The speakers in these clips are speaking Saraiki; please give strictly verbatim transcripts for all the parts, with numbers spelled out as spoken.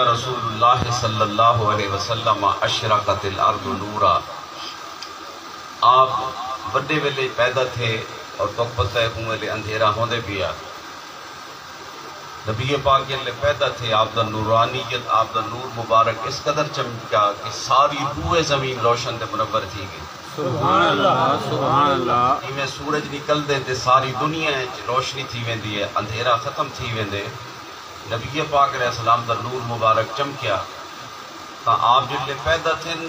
رسول اللہ صلی اللہ علیہ وسلم اشرقت الارض نورا۔ آپ وݙے ویلے پیدا تھے اور تہاکوں پتہ ہے اوں ویلے اندھیرا ہوندے پیا۔ نبی پاک جیلے پیدا تھے، آپ دا نورانیت، آپ دا نور مبارک اس قدر چمکیا کہ ساری روئے زمین روشن تے منور تھی ڳئی۔ سبحان اللہ، سبحان اللہ۔ جیویں سورج نکلدے تے ساری دنیا اچ روشنی تھی ویندی ہے، اندھیرا ختم تھی ویندے۔ نبی پاک علیہ السلام دا نور مبارک چمکیا تاں آپ جیلے پیدا تھن،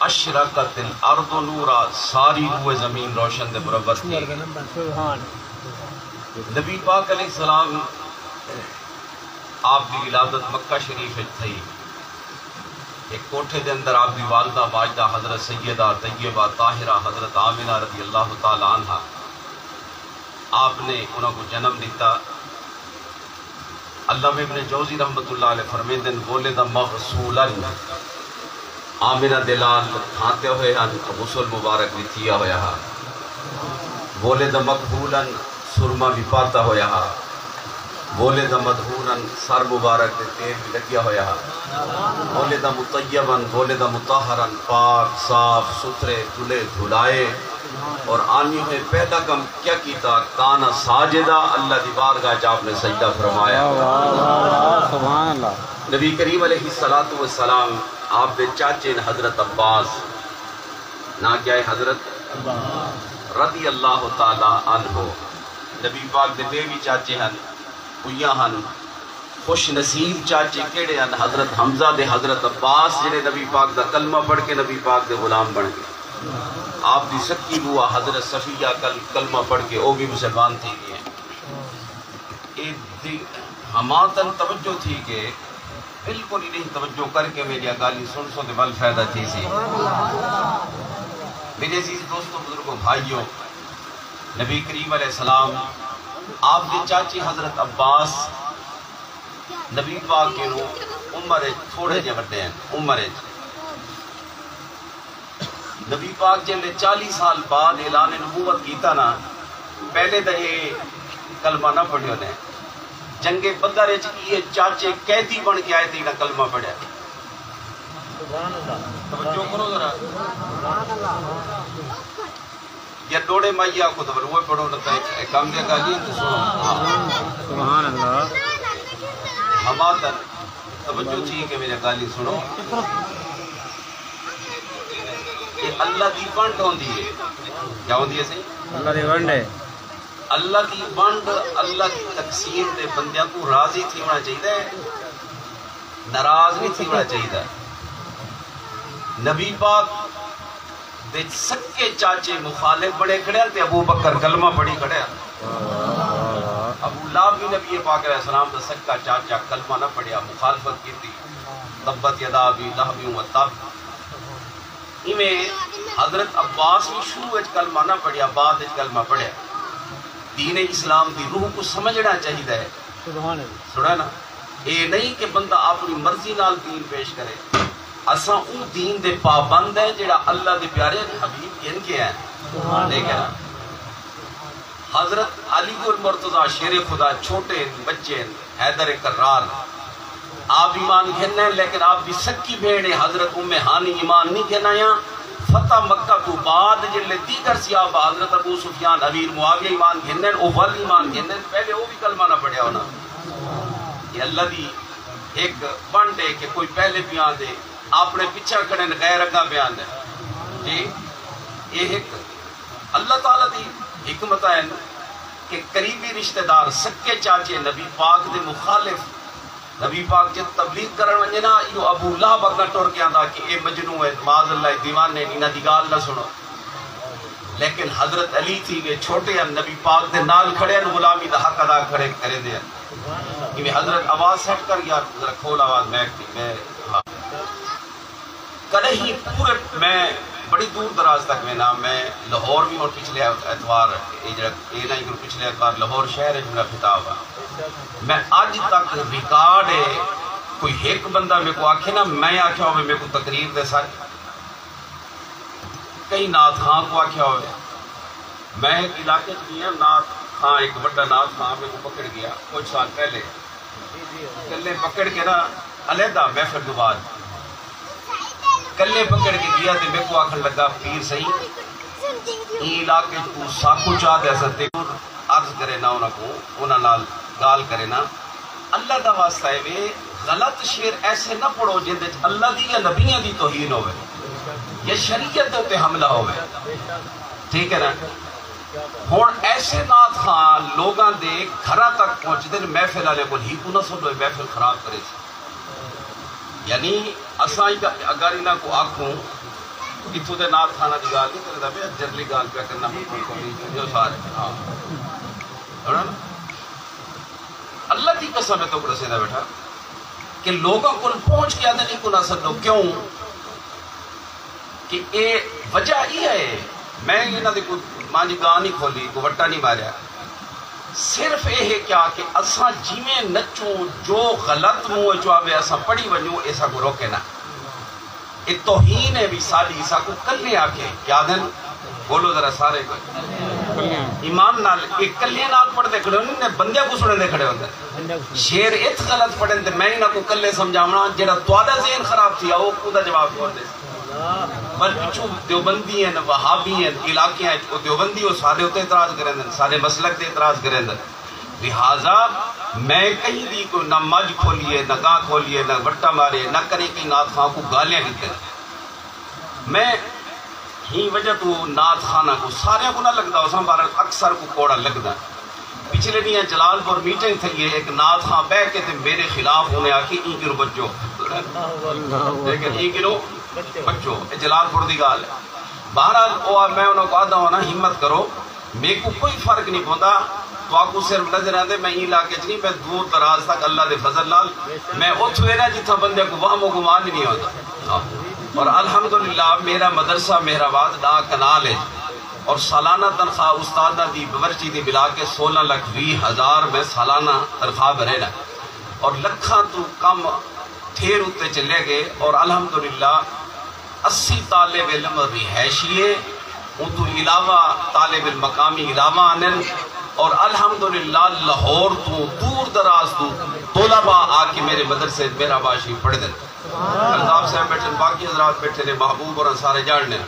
اشرقت الارض نورا، ساری روئے زمین روشن تے منور تھی ڳئی۔ سبحان۔ نبی پاک علیہ السلام، آپ دی ولادت مکہ شریف وچ تھئی۔ ہک کوٹھے دے اندر آپ دی والدہ واجدہ حضرت سیدہ طیبہ طاہرہ حضرت آمنہ رضی اللہ تعالی عنہا، آپ نے انہاں کوں جنم ݙتا۔ علامہ ابن جوزی رحمۃ اللہ علیہ فرمیندن، "ولد مغسولا"، آمنہ دے لال دھانتے ہوئے ہن، غسل مبارک وی تھیا ہویا ہا۔ "ولد مکحولا"، سرما وی پاتا ہویا ہا۔ "ولد مدہونا"، سر مبارک تے تیل وی لڳیا ہویا ہا۔ "ولد مطیبا"، "ولد مطہرا"، پاک، صاف ستھرے، دھلے دھلائے۔ اور آندے ہوئے پہلا کم کیا کیتا؟ "کان ساجدا"، اللہ دی بارگاہ چ آپ نے سجدہ فرمایا۔ واہ، واہ، واہ، سبحان اللہ۔ نبی کریم علیہ الصلوۃ والسلام، آپ دے چاچے نے حضرت عباس، ناں کیا ہے؟ حضرت رضی اللہ تعالی عنہ۔ نبی پاک دے ٻئے وی چاچے ہن، ٻیاں ہن۔ خوش نصیب چاچے کیڑھے ہن؟ حضرت حمزہ دے حضرت عباس، جڑے نبی پاک دا کلمہ پڑھ کے نبی پاک دے غلام بݨ ڳئے۔ آپ دی سکی بوا حضرت صفیہ کل کلمہ پڑھ کے او وی مسلمان تھی ڳئے۔ اے دی حماتن توجہ تھی ڳئے، بالکل ہی نہیں، توجہ کر کے میݙیاں ڳالھیں سݨسو تے ول فائدہ تھیسی۔ میݙے عزیز دوستو، بزرگو، بھائیو، نبی کریم علیہ السلام، آپ دے چاچے حضرت عباس، نبی پاک کنوں عمر اچ تھوڑے جے وݙے ہن، عمر اچ۔ نبی پاک جیلے چالیہہ سال بعد اعلان نبوت کیتا نا، پہلے تاں اے کلمہ نہ پڑھیو نے۔ جنگ بدر اچ ایہ چاچے قیدی بݨ کے آئے تے انہاں کلمہ پڑھیا۔ سبحان اللہ۔ توجہ کرو ذرا۔ یا ݙوڑے مائی آکھو تاں روئے پڑھو نہ تاں اے کم دے ڳالھیں تے سݨو۔ سبحان اللہ۔ حماتن توجہ تھی کے میݙیاں ڳالھیں سݨو۔ اے اللہ دی ونڈ ہوندی ہے۔ کیا ہوندی ہے سئیں؟ اللہ دی ونڈ ہے۔ اللہ دی ونڈ، اللہ دی تقسیم تے بندیاں کوں راضی تھیوݨا چاہیدا ہے، ناراض نہیں تھیوݨا چاہیدا۔ نبی پاک دے سکے چاچے مخالف بݨے کھڑے ہن تے ابو بکر کلمہ پڑھی کھڑے ہن۔ ابو لہب وی نبی پاک علیہ السلام دا سکا چاچا، کلمہ نہ پڑھیا، مخالفت کیتی۔ تبت یدا ابی لہب و تب۔ ایویں حضرت عباس وی شروع وچ کلمہ نہ پڑھیا، بعد وچ کلمہ پڑھیا۔ دین اسلام دی روح کوں سمجھݨا چاہیدا ہے۔ سبحان اللہ۔ سݨا نا؟ اے نہیں کہ بندہ اپݨی مرضی نال دین پیش کرے۔ اساں اوں دین دے پابند ہیں جڑا اللہ دے پیارے حبیب گھن کے ہیں۔ سبحان اللہ۔ ٹھیک ہے نا؟ حضرت علی المرتضی شیر خدا چھوٹے ہن، بچے ہن، حیدر کرار۔ آپ ایمان گھن آئے، لیکن آپ دی سکی بھیݨ ہے حضرت ام ہانی ایمان نہیں گھن آیا۔ فتح مکہ تو بعد جلے دیگر صحابہ حضرت ابو سفیان، امیر معاویہ ایمان گھن آئے، او ول ایمان گھن آئے، پہلے او بھی کلمہ نہ پڑھیا ہونا۔ یہ اللہ دی ایک بنڈ ہے کہ کوئی پہلے پیا دے، اپݨے پچھا کھڑے نے، غیر اڳاں پیا دے۔ جی، یہ ایک اللہ تعالیٰ دی حکمت ہے کہ قریبی رشتہ دار، سکے چاچے، نبی پاک دے مخالف، نبی پاک جے تبلیغ کرݨ ونڄے نا، ایہو ابو لہب اڳاں ٹر کے آندا کہ اے مجنوں ہے، معاذ اللہ، دیوانے، انہاں دی ڳالھ نہ سݨو۔ لیکن حضرت علی تھی ڳئے چھوٹے ہن، نبی پاک دے نال کھڑے ہن، غلامی دا حق ادا کھڑے کریندے ہن۔ ایویں حضرت آواز سیٹ کر یار، ذرا کھول آواز مائیک دی، میں، ہاں۔ کݙاہیں پورے، میں بڑی دور دراز تک وینداں، میں لاہور وی ہݨ پچھلے اتوار، اے جڑا، اے نہ، پچھلے اتوار لاہور شہر وچ میرا خطاب ہے۔ میں اڄ تک ریکارڈ ہے، کوئی ہک بندہ میکوں آکھے نا، میں آکھیا ہووے میکوں تقریر دے سچ، کہیں نعت خواں کوں آکھیا ہووے۔ میں ہک علاقے چ ڳیا، نعت خواں، ہک وݙا نعت خواں میکوں پکڑ ڳیا کجھ سال پہلے۔ ڳلے پکڑ کے نا، علیحدہ محفل توں بعد کلے پکڑ کے گیا تے میکوں آکھݨ لڳا، پیر سئیں، ایں علاقے توں ساکوں چا تے اساں تیکوں عرض کرے نا، انہاں کوں، انہاں نال ڳالھ کرے نا۔ اللہ دا واسطہ ہے وے، غلط شعر ایسے نہ پڑھو جیندے وچ اللہ دی یا نبیاں دی توہین ہووے یا شریعت دے اتے حملہ ہووے۔ ٹھیک ہے نا؟ ہݨ ایسے نعت خواں لوگاں دے گھراں تک پہنچدن، محفل والے کول ہی کوں نہ سݙو، محفل خراب کرے۔ یعنی اساں ہی اگر انہاں کوں آکھوں، اتھوں دے نعت خانہ دی ڳالھ نہیں کریندا پیا، جرلی ڳالھ پیا کرنا، جو سارے، ہاں۔ سݨا نا؟ اللہ دی قسم ہے، تہاکوں ݙسیندا ٻیٹھاں کہ لوگاں کول پہنچ کے آہدن، ایکوں نہ سݙو۔ کیوں؟ کہ اے وجہ اے ہے، میں انہاں دی کوئی مانجی ڳاں نہیں کھولی، کوئی وٹا نہیں ماریا۔ صرف اے ہے کیا کہ اساں جیویں نچوں، جو غلط منہ وچوں آوے، اساں پڑھی ونڄوں، اے ساکوں روکے نہ۔ اے توہین ہے وی ساݙی، ساکوں کلھے آکھے، کیا آہدن؟ بولو ذرا سارے۔ ایمان نال، اے کلھے نال پڑھدے کھڑے ہوندن، بندیاں کوں سݨیندے کھڑے ہوندن۔ شعر اتھ غلط پڑھن تے میں انہاں کوں کلھے سمجھاوݨا، جیڑھا تہاݙا ذہن خراب تھیا، او اوندا جواب کون ݙیسی؟ ول پچھوں دیوبندی ہن، وہابی ہن، علاقیاں اچ او دیوبندی، او ساݙے اتے اعتراض کریندن، ساݙے مسلک تے اعتراض کریندن۔ لہذا میں کہیں دی کوئی نہ مجھ کھولی ہے، نہ ڳاں کھولی ہے، نہ وٹا مارے، نہ کہیں کہیں نعت خواں کوں ڳالھیاں ݙتن۔ میں ایں وجہ توں نعت خانہ کوں، ساریاں کوں نہ لڳدا ہوساں، بہرحال اکثر کوں کوڑا لڳدا۔ پچھلے ݙینہاں جلال پور میٹنگ تھئی ہے، ہک نعت خواں ٻہہ کے تے میݙے خلاف انہیں آکھی، ایں کنوں بچو۔ لیکن ایں کنوں بچو، اے جلال پور دی ڳالھ ہے۔ بہرحال، او، میں انہاں کوں آہدا ہاں نا، ہمت کرو، میکوں کوئی فرق نہیں پوندا، تہاکوں صرف نظر آندے، میں ایں علاقے اچ نہیں، میں دور دراز تک اللہ دے فضل نال، میں اتھوں وینا جتھاں بندے کوں وہم و گمان ہی نہیں ہوندا۔ ہاں۔ اور الحمدللہ میرا مدرسہ مہرآباد ݙاہ کنال ہے، اور سالانہ تنخواہ استاداں دی باورچی دی ملا کے سولہ لکھ ویہہ ہزار میں سالانہ تنخواہ بھرینا، اور لکھاں توں کم ڈھیر اتے چلے ڳئے، اور الحمدللہ اسی طالب علم رہائشی ہے، اوں توں علاوہ طالب علم مقامی علاوہ آندن، اور الحمدللہ لاہور توں، دور دراز توں طلباء آ کے میرے مدرسے مہرآباد شریف پڑھدن۔ الطاف صاحب ٻیٹھن، باقی حضرات ٻیٹھے نے، محبوب اور سارے ڄاݨدن۔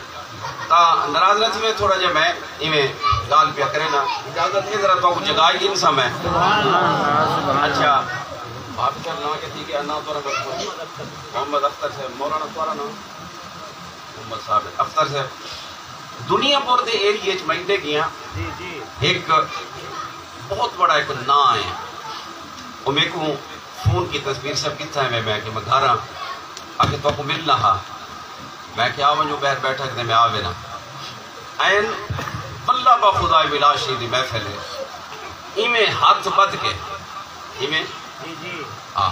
تاں ناراض نہ تھیوے، تھوڑا جیہا میں ایویں ڳالھ پیا کرے نا، اجازت ہے؟ ذرا تہاکوں جگائی گھنساں میں۔ اچھا، بھابی صاحب ناں کے تھی ڳیا؟ ناں تہاݙا محمد اختر صاحب، مولانا تہاݙا ناں؟ محمد صاحب اختر صاحب۔ دنیا پور دے ایریے اچ میں ݙے ڳیاں، ہک بہت وݙا ہک ناں ہے۔ او میکوں فون کیتا، پیر صاحب کتھاں ہے؟ میں، میں کہ میں گھر ہاں۔ آکھے تہاکوں ملݨا ہا۔ میں کہ آ ونڄو، ٻاہر ٻیٹھا کیتے، میں آ وینا۔ عین واللہ با خدا ولاس شریف دی محفل ہے، ایویں ہتھ ٻدھ کے، ایویں، ہاں،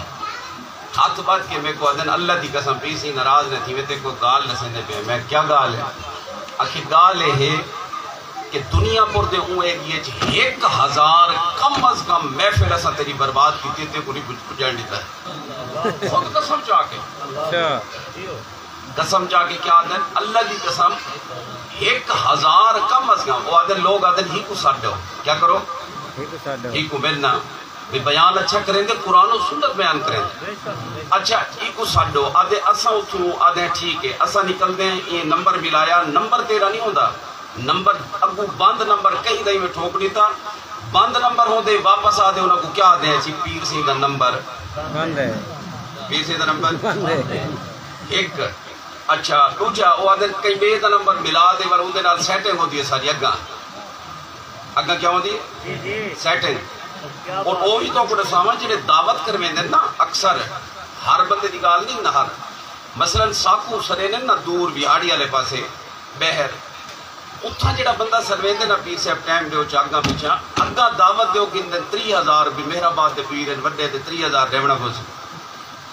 ہتھ ٻدھ کے میکوں آہدن، اللہ دی قسم پیر سئیں ناراض نہ تھیویں، تیکوں ڳالھ ݙسیندے پئے۔ میں کیا ڳالھ ہے؟ آکھے ڳالھ اے ہے کہ دنیا پور دے اوں ایریے اچ ہک ہزار کم از کم محفل اساں تیݙی برباد کیتی، تیکوں نہیں پڄ-، پڄݨ ݙتا۔ خود قسم چا کے۔ اچھا۔ قسم چا کے کیا آہدن؟ اللہ دی قسم، ہک ہزار کم از کم۔ او آہدن، لوگ آہدن، ہی کوں سݙ ݙیو۔ کیا کرو؟ ہی کوں سݙ ݙیو۔ ہی کوں ملݨا۔ بھئی بیان اچھا کریندے، قرآن و سنت بیان کریندے۔ اچھا، ہی کوں سݙ ݙیو۔ آہدے اساں اتھوں، آہدے ٹھیک ہے، اساں نکلدے ہیں، ایں نمبر ملایا، نمبر تیݙا نہیں ہوندا۔ نمبر اڳوں بند، نمبر کہیں دا ہی میں ٹھوک ݙتا۔ بند نمبر ہوندے واپس آہدے، انہاں کوں کیا آہدے اچھی؟ پیر سئیں دا نمبر بند ہے۔ پیر سئیں دا نمبر بند ہے۔ ہک۔ اچھا، ݙوجھا او آہدن کہیں ٻئے دا نمبر ملا تے، ول اوندے نال سیٹنگ ہوندی ہے ساری اڳاں۔ اڳاں کیا ہوندی ہے؟ جی، جی۔ سیٹنگ۔ کیا اور بات۔ او وی تہاکوں ݙساواں، جیڑھے دعوت کرویندن نا، اکثر ہر بندے دی ڳالھ نہیں نہ، ہر، مثلاً ساکوں سݙیندن نا دور ویہاڑی والے پاسے، ٻاہر۔ اتھاں جیڑھا بندہ سݙویندے نا، پیر صاحب ٹائم ݙیو، چا اڳاں پچھاں، اڳاں دعوت ݙیو، گھندن تریہہ ہزار، بھی مہرآباد دے پیر ہن، وݙے تے تریہہ ہزار ݙیوݨا پوسی۔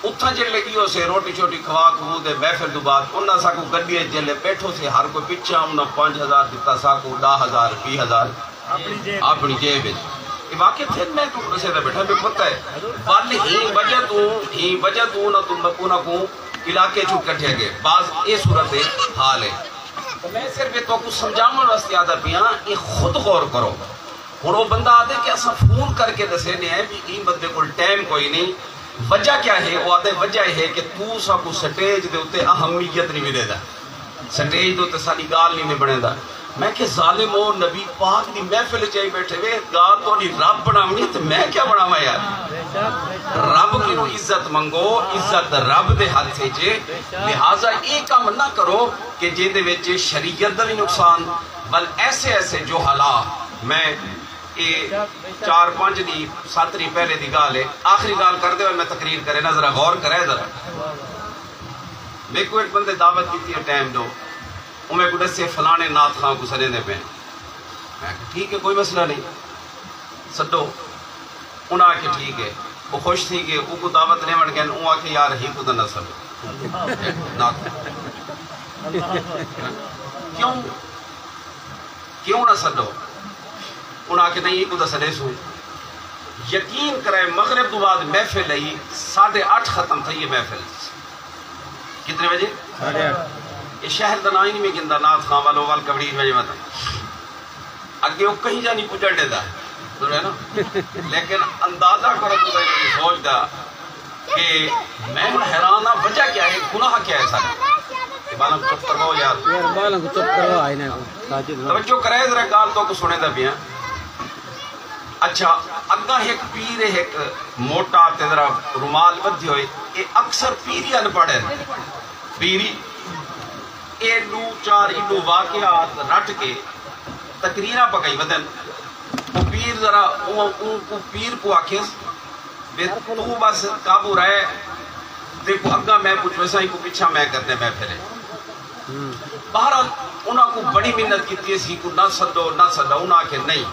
اتھاں جیڑھے لڳی ہوسے، روٹی شوٹی کھوا کھوو تے محفل توں بعد انہاں ساکوں گݙی اچ جیلے ٻیٹھوسے، ہر کوئی پچھاں انہاں پنج ہزار ݙتا، ساکوں ݙاہ ہزار، ویہہ ہزار اپݨی جیب اچ۔ اے واقعہ تھئے، میں تہاکوں ݙسیندا ٻیٹھاں، میکوں پتہ ہے۔ ول ایں وجہ توں، ایں وجہ توں انہاں توں، انہاں کوں علاقے چوں کڈھیا ڳئے۔ بعض اے صورت حال ہے۔ تے میں صرف اے تہاکوں سمجھاوݨ واسطے آہدا پیاں، اے خود غور کرو۔ ہݨ او بندہ آہدے کہ اساں فون کر کے ݙسیندے ہیں بھی ایں بندے کول ٹائم کوئی نہیں، وجہ کیا ہے؟ او آہدے وجہ اے ہے کہ توں ساکوں سٹیج دے اتے اہمیت نی ملیندا، سٹیج دے اتے ساڈی گالھ نی بنڑیندا۔ میں کہ ظالمو، نبی پاک دی محفل اچ آئی بیٹھے وے، گالھ تہاڈی رب بنڑاونی اے تے میں کیا بنڑاواں یار؟ رب کنوں عزت منگو، عزت رب دے ہتھ اچ اے۔ لہذا اے کم نہ کرو کہ جیندے وچ شریعت دا وی نقصان، ول ایسے ایسے جہلا۔ میں اے چار پنج ڈینہہ، ست ڈینہہ پہلے دی گالھ اے، آخری گالھ کردے ہوئے میں تقریر کریناں، ذرا غور کرے ذرا۔ میکوں ہک بندے دعوت ڈتی اے ٹائم ڈو، او میکوں ڈسے فلانے نعت خواں کوں سڈیندے پئے۔ میں آکھیا ٹھیک اے، کوئی مسئلہ نئیں، سڈو۔ انہاں آکھیا ٹھیک اے۔ او خوش تھی گئے، اوکوں دعوت ڈیونڑ گئن، اوں آکھیا یار ہیکوں تاں نہ سڈو۔ نعت کیوں؟ کیوں نہ سڈو؟ انہاں آکھیا نئیں، ایکوں تاں سڈیسوں۔ یقین کرے، مغرب توں بعد محفل ہئی، ساڈھے اٹھ ختم تھئی اے محفل۔ کتنے بجے؟ ساڈھے اٹھ۔ اے شہر دا ناں ہی نئیں میں گھندا، نعت خواں ول، او ول کبڑی وجے مت۔ اگے او کہیں جا نئیں پجن ڈیندا، سمجھے نا؟ لیکن اندازہ کرو تساں انہاں دی سوچ دا کہ میں ہن حیران ہاں، وجہ کیا ہے، گناہ کیا ہے ساڈا؟ اے ٻالاں کوں چپ کرواؤ یار۔ یار، ٻالاں کوں چپ کروا، انہاں کوں ساجد بھائی۔ توجہ کرے ذرا، گالھ تہاکوں سݨینداں پیاں۔ اچھا، اڳاں ہک پیر ہے، ہک موٹا تے ذرا رومال ٻدھے ہوئے، اے اکثر پیری ان پڑھ ہن۔ پیری، اے ݙو چار ایݙو واقعات رٹ کے تقریراں پکائی ودن۔ او پیر ذرا اوں، اوں کوں، پیر کوں آکھیس، وے توں بس قابو رہ، تیکوں اڳاں میں پچھویساں، ایکوں پچھاں میں کرنے میں پھرے۔ بہرحال، انہاں کوں بڑی منت کیتی، اسی کوں نہ سڈو، نہ سڈو، انہاں آکھے نئیں۔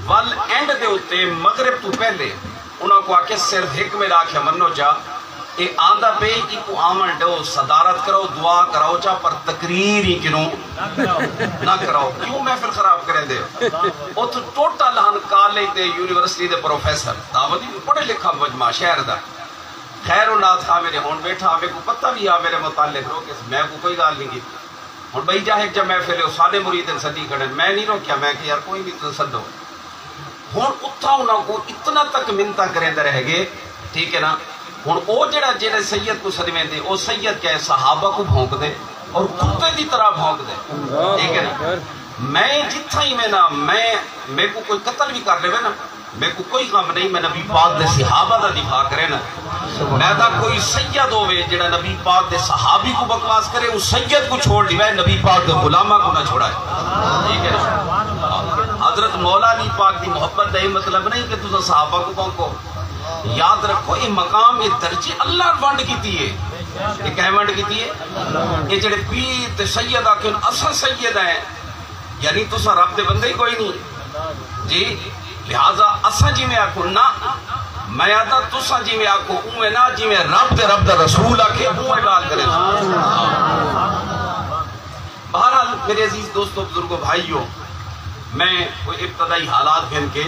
ول اینڈ دے اتے مغرب توں پہلے انہاں کوں آکھے صرف ہک منٹ آکھے منو چا، اے آندا پئے، ایکوں آوݨ ݙو، صدارت کرو، دعا کراؤ چا، پر تقریر ہی کنوں نہ کراؤ۔ کیوں محفل خراب کریندے؟ اتھ ٹوٹل ہن کالج دے، یونیورسٹی دے پروفیسر، دعوت دی پڑھے لکھا مجمع شہر دا۔ خیر، او نعت خواں میݙے ہݨ ٻیٹھا، میکوں پتہ وی ہا میݙے متعلق، روکیس، میں کوں کوئی ڳالھ نئیں کیتی۔ ہݨ ٻئی جا ہک جا محفل ہے، او سارے مرید ہن سݙی کھڑے ہن، میں نئیں روکیا، میں کہ یار کوئی نئیں، تساں سݙو۔ ہݨ اتھاں انہاں کوں اتنا تک منتاں کریندے رہ ڳئے، ٹھیک ہے نا؟ ہݨ او جیڑھا، جیڑھے سید کوں سݙویندے، او سید کیا ہے، صحابہ کوں بھونکدے اور کتے دی طرح بھونکدے، ٹھیک ہے نا؟ میں جتھاں ہی وینداں، میں، میکوں کوئی قتل وی کر ݙیوے نا، میکوں کوئی غم نئیں، میں نبی پاک دے صحابہ دا دفاع کرینداں۔ میں تاں کوئی سید ہووے جیڑھا نبی پاک دے صحابی کوں بکواس کرے، اوں سید کوں چھوڑ ݙیوے، نبی پاک دے غلاماں کوں نہ چھوڑائے۔ ٹھیک ہے نا؟ حضرت مولا علی پاک دی محبت دا اے مطلب نئیں کہ تساں صحابہ کوں بھونکو۔ یاد رکھو، اے مقام، اے درجے اللہ ونڈ کیتی ہے۔ اے کہیں ونڈ کیتی ہے؟ اے جیڑھے پیر تے سید آکھن، اساں سید ہیں، یعنی تساں رب دے بندے ہی کوئی نئیں جی۔ لہذا اساں جیویں آکھوں نہ، میں آہداں تساں جیویں آکھو اونویں نہ، جیویں رب دے، رب دا رسول آکھے اونویں ڳالھ کرے۔ بہرحال میرے عزیز دوستو، بزرگو، بھائیو، میں کوئی ابتدائی حالات گھن کے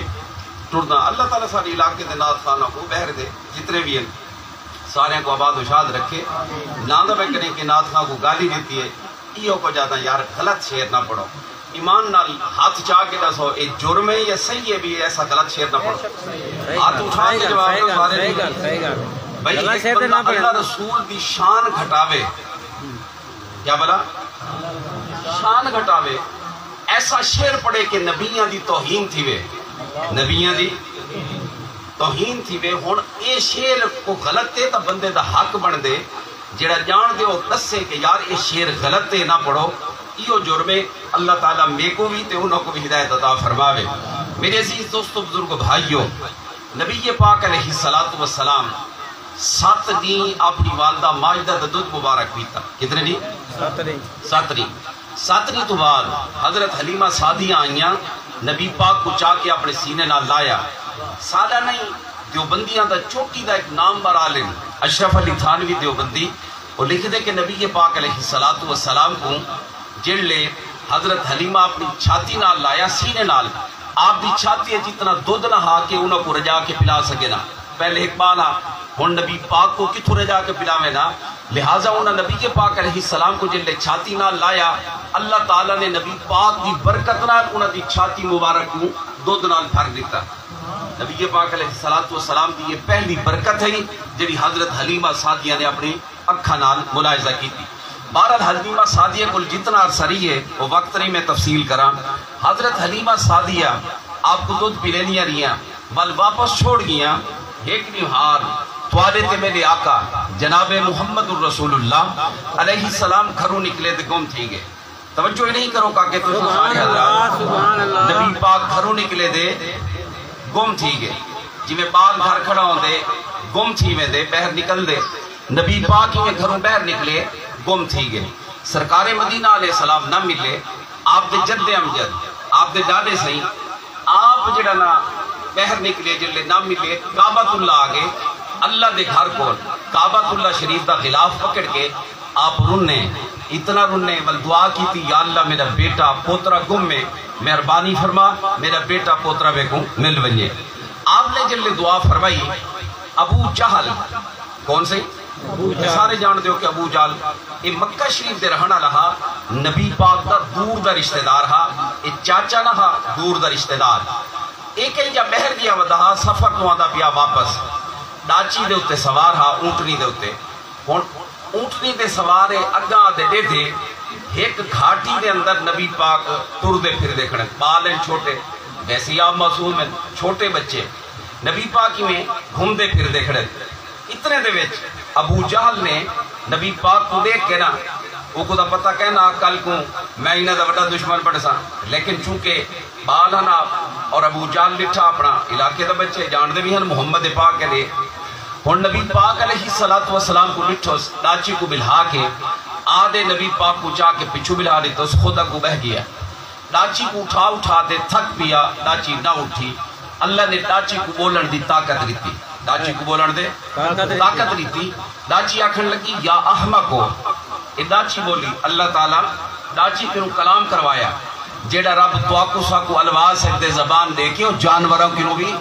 ٹرداں۔ اللہ تعالیٰ ساݙے علاقے دے نعت خواناں کوں، ٻہر دے جتنے وی ہن، ساریاں کوں آباد و شاد رکھے۔ نہ تاں میں کݙیں کہ نعت خواں کوں گالی ݙتی ہے، ایہو کجھ آہداں یار غلط شعر نہ پڑھو۔ ایمان نال ہتھ چا کے ݙسو، اے جرم ہے یا صحیح ہے بھی ایسا غلط شعر نہ پڑھو؟ ہتھ اٹھا کے جواب ݙیو سارے۔ بھئی، ہک بندہ اللہ رسول دی شان گھٹاوے، کیا بھلا؟ شان گھٹاوے، ایسا شعر پڑھے کہ نبیاں دی توہین تھیوے، نبیاں دی توہین تھیوے۔ ہݨ اے شعر کوئی غلط ہے تاں بندے دا حق بݨدے، جیڑھا ڄاݨدے او ݙسے کہ یار اے شعر غلط ہے، نہ پڑھو، ایہو جرم ہے۔ اللہ تعالیٰ میکوں وی تے انہاں کوں وی ہدایت عطا فرماوے۔ میرے عزیز دوستو، بزرگو، بھائیو، نبی پاک علیہ الصلوۃ والسلام ست ݙینہہ اپݨی والدہ ماجدہ دا دودھ مبارک پیتا۔ کتنے ݙینہہ؟ ست ݙینہہ۔ ست ݙینہہ۔ ست ݙینہہ توں بعد حضرت حلیمہ سعدیہ آئیاں، نبی پاک کوں چا کے اپݨے سینے نال لایا۔ سادہ نئیں، دیوبندیاں دا چوٹی دا ہک نامور عالم اشرف علی تھانوی دیوبندی، او لکھدے کہ نبی پاک علیہ الصلوۃ والسلام کوں جیڑھلے حضرت حلیمہ اپݨی چھاتی نال لایا، سینے نال، آپ دی چھاتی اچ اتنا دودھ نہ ہا کہ انہاں کوں رڄا کے پلا سڳے نا۔ پہلے ہک ٻال ہا، ہݨ نبی پاک کوں کتھوں رڄا کے پلاوے نا؟ لہذا انہاں نبی پاک علیہ السلام کوں جیڑھلے چھاتی نال لایا، اللہ تعالیٰ نے نبی پاک دی برکت نال انہاں دی چھاتی مبارک کوں دودھ نال بھر ݙتا۔ نبی پاک علیہ الصلوۃ والسلام دی یہ پہلی برکت ہے جڑی حضرت حلیمہ سعدیہ نے اپنی اکھاں نال ملاحظہ کیتی۔ بہرحال حلیمہ سعدیہ کول جتنا عرصہ رہی ہے وہ وقت نہیں میں تفصیل کراں۔ حضرت حلیمہ سعدیہ آپ کو دودھ پلیندیاں رہیاں، ول واپس چھوڑ گیاں۔ ہک ݙینہوار تہاݙے تے میݙے آقا جناب محمد الرسول اللہ علیہ السلام گھروں نکلے تے گم تھی ڳئے۔ توجہ ہی نہیں کرو کاکے، تساں سارے حضرات۔ نبی پاک گھروں نکلے دے گم تھی ڳئے۔ جویں ٻال گھر کھڑا ہوندے، گم تھی ویندے، ٻاہر نکلدے، نبی پاک ایویں گھروں ٻاہر نکلے، گم تھی ڳئے۔ سرکار مدینہ علیہ السلام نہ ملے۔ آپ دے جد امجد، آپ دے ݙاݙے سئیں، آپ جڑا نا ٻاہر نکلے، جلے نہ ملے، کعبۃ اللہ آ ڳئے، اللہ دے گھر کول کعبۃ اللہ شریف دا غلاف پکڑ کے آپ رنے، اتنا رنے، ول دعا کیتی، یا اللہ میݙا بیٹا پوترا گم ہے، مہربانی فرما میݙا بیٹا پوترا میکوں مل ونڄے۔ آپ نے جلے دعا فرمائی، ابو جہل، کون سئیں؟ ابو جہل۔ سارے ڄاݨدے ہو کہ ابو جہل اے مکہ شریف دے رہݨ والا ہا، نبی پاک دا دور دا رشتہ دار ہا، اے چاچا نہ ہا، دور دا رشتہ دار۔ اے کہیں جا ٻاہر ڳیا ودا ہا، سفر توں آندا پیا واپس، ݙاچی دے اتے سوار ہا، اونٹنی دے اتے۔ ہݨ اونٹنی تے سوار ہے، اڳاں دے ݙیدھے ہک گھاٹی دے اندر نبی پاک ٹردے پھردے کھڑے، ٻال ہن چھوٹے، ویسے ہی آپ معصوم ہن، چھوٹے بچے، نبی پاک ایویں گھمدے پھردے کھڑے۔ اتنے دے وچ ابو جہل نے نبی پاک کوں ݙیکھ کے نا، اوکوں تاں پتہ کائنا کل کوں میں انہاں دا وݙا دشمن بݨساں، لیکن چونکہ ٻال ہن آپ، اور ابو جہل ݙٹھا اپݨا علاقے دا بچے، ڄاݨدے وی ہن محمد پاک ہے۔ ہݨ نبی پاک علیہ الصلوۃ والسلام کوں ݙٹھوس، ݙاچی کوں ٻلھا کے آدے نبی پاک کوں چا کے پچھوں ٻلھا ݙتوس، خود اڳوں ٻہہ ڳیا۔ ݙاچی کوں اٹھا اٹھا تے تھک پیا، ݙاچی نہ اٹھی۔ اللہ نے ݙاچی کوں ٻولݨ دی طاقت ݙتی، ݙاچی کوں ٻولݨ دے طاقت ݙتی۔ طاقت ݙتی۔ ݙاچی آکھݨ لڳی، یا احمقو، اے ݙاچی ٻولی، اللہ تعالیٰ ݙاچی کنوں کلام کروایا، جیڑھا رب تہاکوں ساکوں الوا سڳدے زبان ݙے کے، او جانوراں کنوں وی۔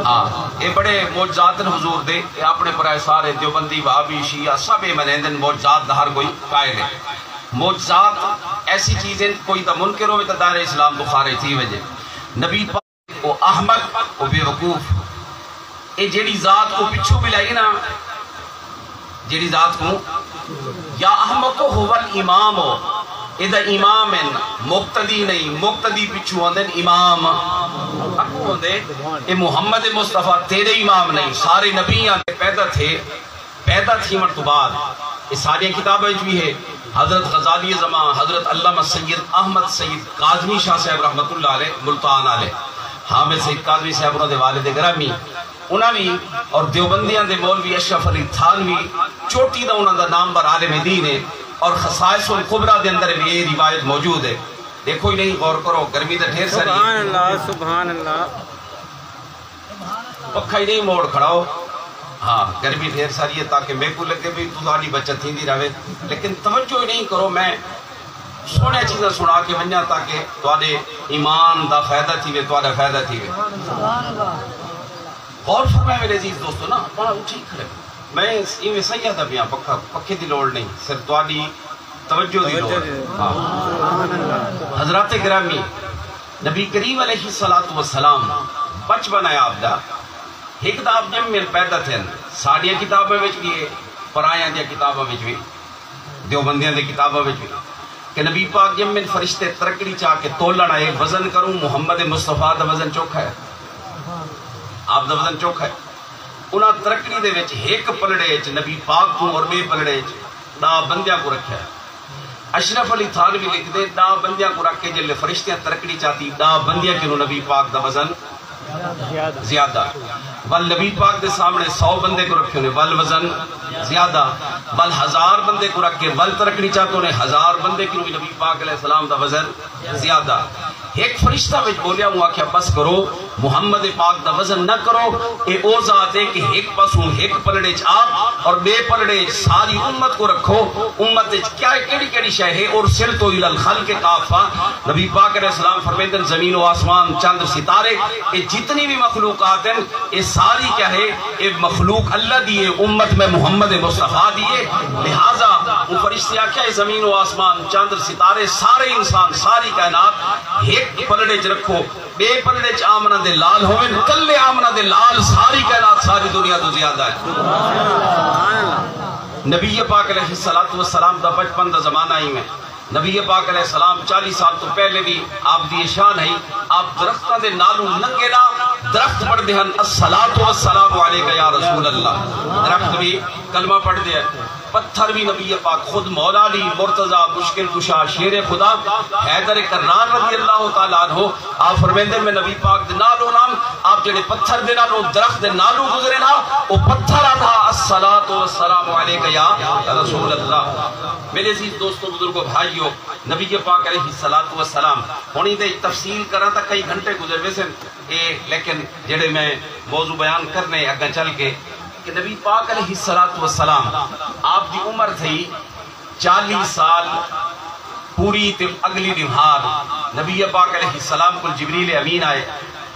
ہاں، اے بڑے معجزات ہن حضور دے، اے اپݨے پرائے سارے دیوبندی، وہابی، شیعہ سب اے منیندن، معجزات دا ہر کوئی قائل ہے۔ معجزات ایسی چیز ہن، کوئی تاں منکر ہووے تاں دائرہ اسلام توں خارج تھی ویندے۔ نبی پاک او احمق، او بے وقوف۔ اے جیڑھی ذات کوں پچھوں ٻلائی نا، جیڑھی ذات کوں، یا احمق ہو ول امام ہو، اے دا امام ہن، مقتدی نہیں، مقتدی پچھوں ہوندن، امام اڳوں ہوندے۔ اے محمد مصطفیٰ تیݙے امام نہیں، سارے نبیاں دے پیدا تھے۔ پیدا تھیوݨ توں بعد اے ساݙیاں کتاباں وچ وی ہے۔ حضرت غزالی زمان، حضرت علامہ سید احمد سید کاظمی شاہ صاحب رحمۃ اللہ علیہ، ملتان والے، حامد سید کاظمی صاحب انہاں دے والد گرامی، انہاں وی، اور دیوبندیاں دے مولوی اشرف علی تھانوی، چوٹی دا انہاں دا نامور عالم دین ہے، اور خصائص الکبریٰ دے اندر وی اے روایت موجود ہے۔ ݙیکھو ہی نہیں، غور کرو، گرمی تے ڈھیر ساری ہے۔ سبحان اللہ، سبحان اللہ۔ پکھا ہی نہیں، موڑ کھڑاؤ۔ ہاں، گرمی ڈھیر ساری ہے، تاکہ میکوں لگے بھی تہاݙی بچت تھیندی رہے، لیکن توجہ ہی نہیں کرو۔ میں سوہݨیاں چیزاں سݨا کے ونڄاں تاکہ تہاݙے ایمان دا فائدہ تھیوے، تہاݙا فائدہ تھیوے۔ غور فرمائے میرے عزیز دوستو، نا پاݨا اٹھی کھڑے۔ میں ایویں سہی آہدا پیاں، پکھا، پکھے دی لوڑ نہیں، صرف تہاݙی توجہ دی لوڑ۔ توجہ دی۔ ہاں۔ حضرات گرامی، نبی کریم علیہ الصلوۃ والسلام بچپن ہے آپ دا، ہک دا آپ ڄمن پیدا تھئن، ساݙیاں کتاباں وچ وی ہے، پرائیاں دیاں کتاباں وچ وی، دیوبندیاں دی کتاباں وچ وی، کہ نبی پاک ڄمن، فرشتے ترکڑی چا کے تولݨ آئے، وزن کروں، محمد مصطفیٰ دا وزن چوکھا ہے، آپ دا وزن چوکھا ہے۔ انہاں ترکڑی دے وچ ہک پلڑے وچ نبی پاک کوں اور ٻئے پلڑے وچ ݙاہ بندیاں کوں رکھیا۔ اشرف علی تھانوی لکھدے، ݙاہ بندیاں کوں رکھ کے جلے فرشتیاں ترکڑی چاتی، ݙاہ بندیاں کنوں نبی پاک دا وزن زیادہ۔ ول نبی پاک دے سامݨے سو بندے کوں رکھے ہوئے، ول وزن زیادہ۔ ول ہزار بندے کوں رکھ کے ول ترکڑی چاتو نے، ہزار بندے کنوں وی نبی پاک علیہ السلام دا وزن زیادہ۔ ہک فرشتہ وچ ٻولیا، اوں آکھیا، بس کرو، محمد پاک دا وزن نہ کرو۔ اے او ذات ہے کہ ہک پاسوں ہک پلڑے چ آپ اور ٻئے پلڑے چ ساری امت کوں رکھو۔ امت وچ کیا ہے، کیڑھی کیڑھی شے ہے؟ ارسلت الی الخلق کافہ۔ نبی پاک علیہ السلام فرمیندن، زمین و آسمان، چندر، ستارے، اے جتنی بھی مخلوقات ہیں، اے ساری کیا ہے؟ اے مخلوق اللہ دی ہے، امت میں محمد مصطفیٰ دی ہے۔ لہذا او فرشتے آکھیا، اے زمین و آسمان، چندر، ستارے، سارے انسان، ساری کائنات ہک پلڑے چ رکھو، ٻئے پلڑے چ آمنہ دے لال ہوون، کلے آمنہ دے لال ساری کائنات، ساری دنیا توں زیادہ ہے۔ نبی پاک علیہ الصلوۃ والسلام دا بچپن دا زمانہ ہی میں۔ نبی پاک علیہ السلام چالیہہ سال توں پہلے وی آپ دی اے شان ہئی، آپ درختاں دے نالوں لنگھے نا، درخت پڑھدے ہن، "الصلاۃ والسلام علیک یا رسول اللہ"، درخت وی کلمہ پڑھدے ہن۔ پتھر وی نبی پاک خود، مولا علی مرتضی، مشکل کشا، شیر خدا، حیدر کرار رضی اللہ تعالیٰ عنہ، آپ فرمیندے، میں نبی پاک دے نال ہوناں، آپ جڑے پتھر دے نال، او درخت دے نالوں گزرے نا، او پتھر آندا، "الصلاۃ والسلام علیک یا رسول اللہ۔" میرے عزیز دوستو، بزرگو، بھائیو، نبی پاک علیہ الصلوۃ والسلام، ہݨ ایندے تفصیل کراں تاں کئی گھنٹے گزر ویسن، اے لیکن جڑے میں موضوع بیان کرنے اڳاں چل کے کہ نبی پاک علیہ الصلوۃ والسلام، آپ دی عمر تھئی چالیہہ سال پوری، تے اڳلی ݙینہار نبی پاک علیہ السلام کول جبریل امین آئے۔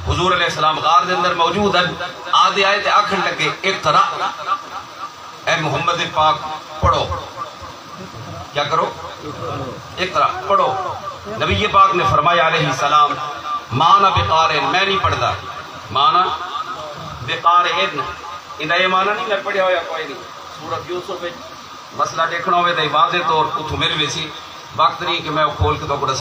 حضور علیہ السلام غار دے اندر موجود ہن، آندے آئے تے آکھݨ لڳے، "اقرأ، اے محمد پاک، پڑھو۔" کیا کرو؟ اقرأ، پڑھو۔ نبی پاک نے فرمایا علیہ السلام، "ما انا بقارئ"، میں نہیں پڑھدا۔ "ما انا بقارئ"، ایندا اے معنی نہیں میں پڑھیا ہویا کوئی نہیں۔ سورۃ یوسف وچ مسئلہ ݙیکھݨا ہووے تاں واضح طور اتھوں مل ویسی۔ وقت نہیں کہ میں او کھول کے تہاکوں